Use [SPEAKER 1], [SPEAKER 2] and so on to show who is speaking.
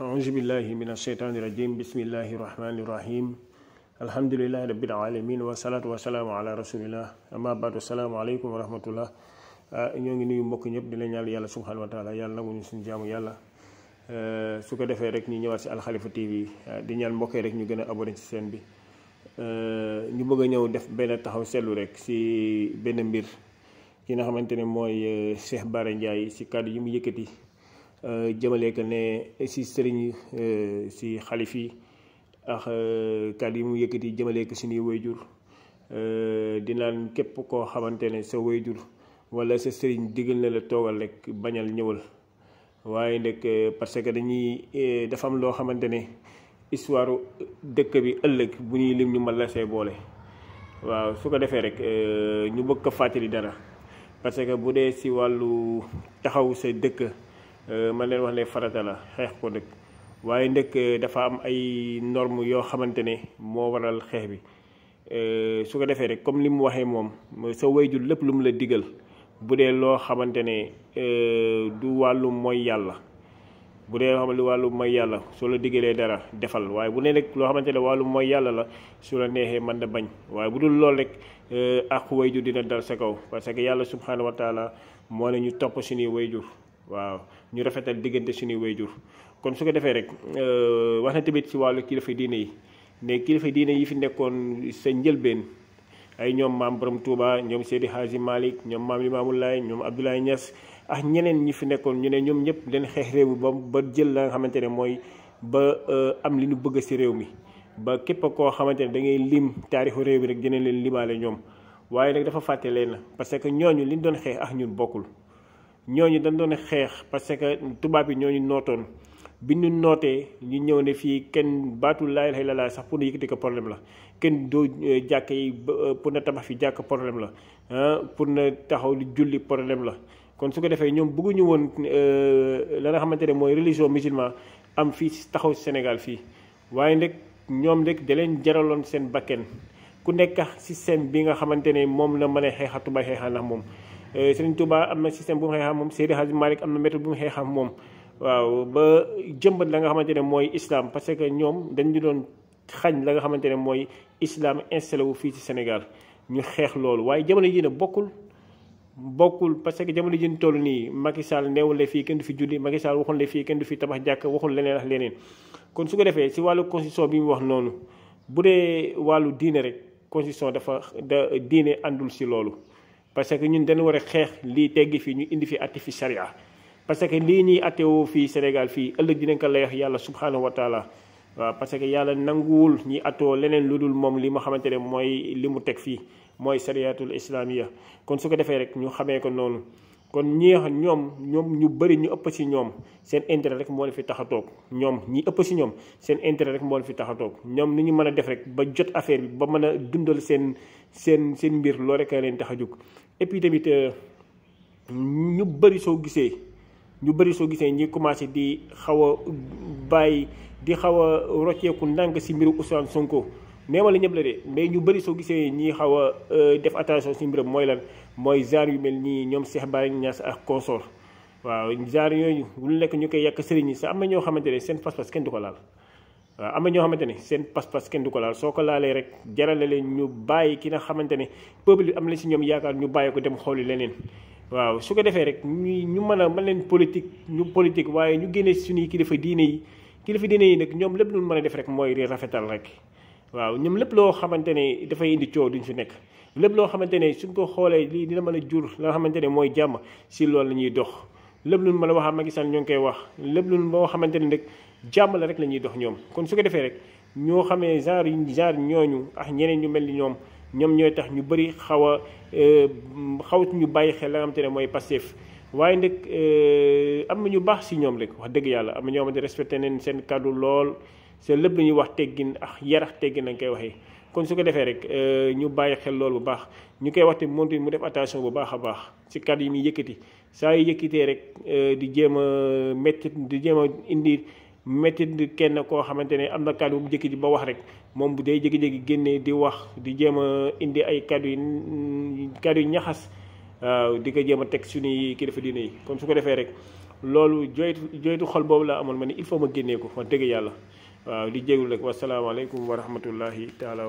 [SPEAKER 1] أعوذ بالله من الشيطان الرجيم بسم الله الرحمن الرحيم الحمد لله رب العالمين والصلاة والسلام على رسول الله أما بعد السلام عليكم ورحمة الله ñoo ngi nuyu mbokk ñëpp di la ñaan yàlla subhanahu wa taala yàlla nangu ñu suñu jaamu yàlla su ko defee rek ñu ñëwaat si Alxalifa TV di ñaan mbokk yi rek ñu gën a abonné ci seen bi ñu bëgg a ñëw def benn taxaw seetlu rek si benn mbir ki nga xamante ne mooy Cheikh Bara Ndiaye si kàddu yi mu yëkkati jëmale ko ne si sëriñ si xalif yi ak kàddu yi mu yëkkati jëmale ko suñuy wayjur di naan képp koo xamante ne sa wayjur wala sa sëriñ digal na la toogal rek bañal ñëwal waaye nag parce que dañuy dafa am loo xamante ne histoire dëkk bi ëllëg bu ñuy lim ñu mën la see boole waaw su ko defee rek ñu bëgg ko fàttali dara parce que bu dee si wàllu taxaw sa dëkk man leen wax ne farata la xeex ko nag waaye nag dafa am ay normes yoo xamante ne moo waral xeex bi su ko defee rek comme li mu waxee moom sa wayjur lépp lu mu la digal bu dee loo xamante ne du wàllu mooy yàlla bu dee loo xam ne wàllu mooy yàlla soo la digalee dara defal waaye bu nee rek loo xamante ne wàllu mooy yàlla la su la neexee mën na bañ waaye bu dul lool rek ak wayjur dina dal sa kaw parce que yàlla subhanahu wa taala moo ne ñu topp suñuy wayjur waaw ñu rafetal diggante suñuy wayjur kon su ko defee rek wax na tamit si wàllu kilifa diine yi ne kilifa diine yi fi nekkoon sa njëlbeen ay ñoom maam borom Touba ñoom Seydi Hadji Malick ñoom maam Limaamu Laay ñoom Abdoulaye Niass ak ñeneen ñi fi nekkoon ñu ne ñoom ñëpp leen xeex réew mi ba jël la nga xamante ne mooy ba am li ñu bëgg si réew mi ba képp koo xamante ne da ngay lim taarixu réew mi rek dina leen limaale ñoom waaye nag dafa fàtte leen parce que ñooñu li ñu doon xeex ak ñun bokkul ñooñu dañ doon xeex parce que tubaab yi ñooñu nootoon bi ñu nootee ñu ñëw ne fii kenn baatu laa ilaaha illallaah sax pour na yëkkati ko problème la kenn doo jàkk yi pour na tabax fi jàkk problème la pour na taxaw li julli problème la kon su ko defee ñoom bëgguñu woon la nga xamante ne mooy religion musulman am fii taxaw Sénégal fii waaye nag ñoom rek da leen jaraloon seen bakken ku nekk système bi nga xamante ne moom la mën a xeexa Tuubaa xeexa ndax moom Sëriñ Tuubaa am na système bu mu xeexam moom Seydi Hadji Malick am na méthode bu mu xeexam moom waaw ba jëmbat la nga xamante ne mooy islam parce que ñoom dañu doon xañ la nga xamante ne mooy islam installé wu fii ci Sénégal ñu xeex loolu waaye jamono ji ne bokkul parce que jamono ji ñu toll nii Macky Sall neewul le fii kenn du fi julli Macky Sall waxul le fii kenn du fi tabax jàkk waxul leneen ak leneen kon su ko defee si wàllu constitution bi mu wax noonu bu dee wàllu diine rek constitution da diine àndul si loolu parce que ñun dañu war a xeex lii teggi fii ñu indi fi atti fi sharia parce que lii ñuy attewoo fii Sénégal fii ëllëg dinañ ko lay wax yàlla subhanahu wa taala waaw parce que yàlla nanguwul ñi attoo leneen lu dul moom li ma xamante ne mooy li mu teg fii mooy shariatul islamiya kon su ko defee rek ñu xamee ko noonu kon ñoom ñu bëri ñu ëpp si ñoom seen intérêt rek moo leen fi tax a toog ñoom ñi ëpp si ñoom seen intérêt rek moo leen fi tax a toog ñoom ni ñu mën a def rek ba jot affaire bi ba mën a dundal seen mbir loolu rek a leen tax a jóg et puis tamit ñu bëri soo gisee ñi commencé di xaw a bàyyi di xaw a rocceeku ndànk si mbiru Ousmane Sonko neema la ñëpp la de mais ñu bëri soo gisee ñi xaw a def attention si mbiram mooy lan mooy genre yu mel nii ñoom Cheikh Bara Niass ak consort waaw genre yooyu lu nekk ñu koy yàq sëriñ yi sax am na ñoo xamante ne seen pas-pas kenn du ko laal waaw am na ñoo xamante ne seen pas-pas kenn du ko laal soo ko laalee rek jarale leen ñu bàyyi ki nga xamante ne peuple bi am na si ñoom yaakaar ñu bàyyi ko dem xooli leneen waaw su ko defee rek ñu mën leen politique waaye ñu génne suñuy kilifa diine yi nag ñoom lépp lu mën a def rek mooy rafetal rek waaw ñoom lépp loo xamante ne dafay indi coow duñ fi nekk lépp loo xamante ne suñ ko xoolee lii dina mën a jur la nga xamante ne mooy jàmm si loolu la ñuy dox lépp lu mën a wax Macky Sall ñoo ngi koy wax lépp lu moo xamante ne rek jàmm la rek la ñuy dox ñoom kon su ko defee rek ñoo xamee genre ñooñu ak ñeneen ñu mel ni ñoom ñooy tax ñu bëri xawut ñu bàyyi xel la nga xamante ne mooy Pastef waaye nag am na ñu baax si ñoom rek wax dëgg yàlla am na ñoo xamante respecté nañ seen kàddu lool c'est lépp lu ñuy wax teggin ak yar ak teggin nañ koy waxee kon su ko defee rek ñu bàyyi xel loolu bu baax ñu koy wax te mu def attention bu baax a baax si kàddu yi muy yëkkati saa yu yëkkatee rek di jéem a indi métti kenn koo xamante ne am na kàddu bu jëkkati ba wax rek moom bu dee jékki-jékki génnee di wax di jéem a indi ay kàddu yu ñaxas waaw di ko jéem a teg suñuy kilifa diine yi kon su ko defee rek loolu joytu xol boobu laa amoon ma ni il faut ma génnee ko wax dëgg yàlla waaw di jégul rek wasalaamaaleykum wa rahmatullahi taala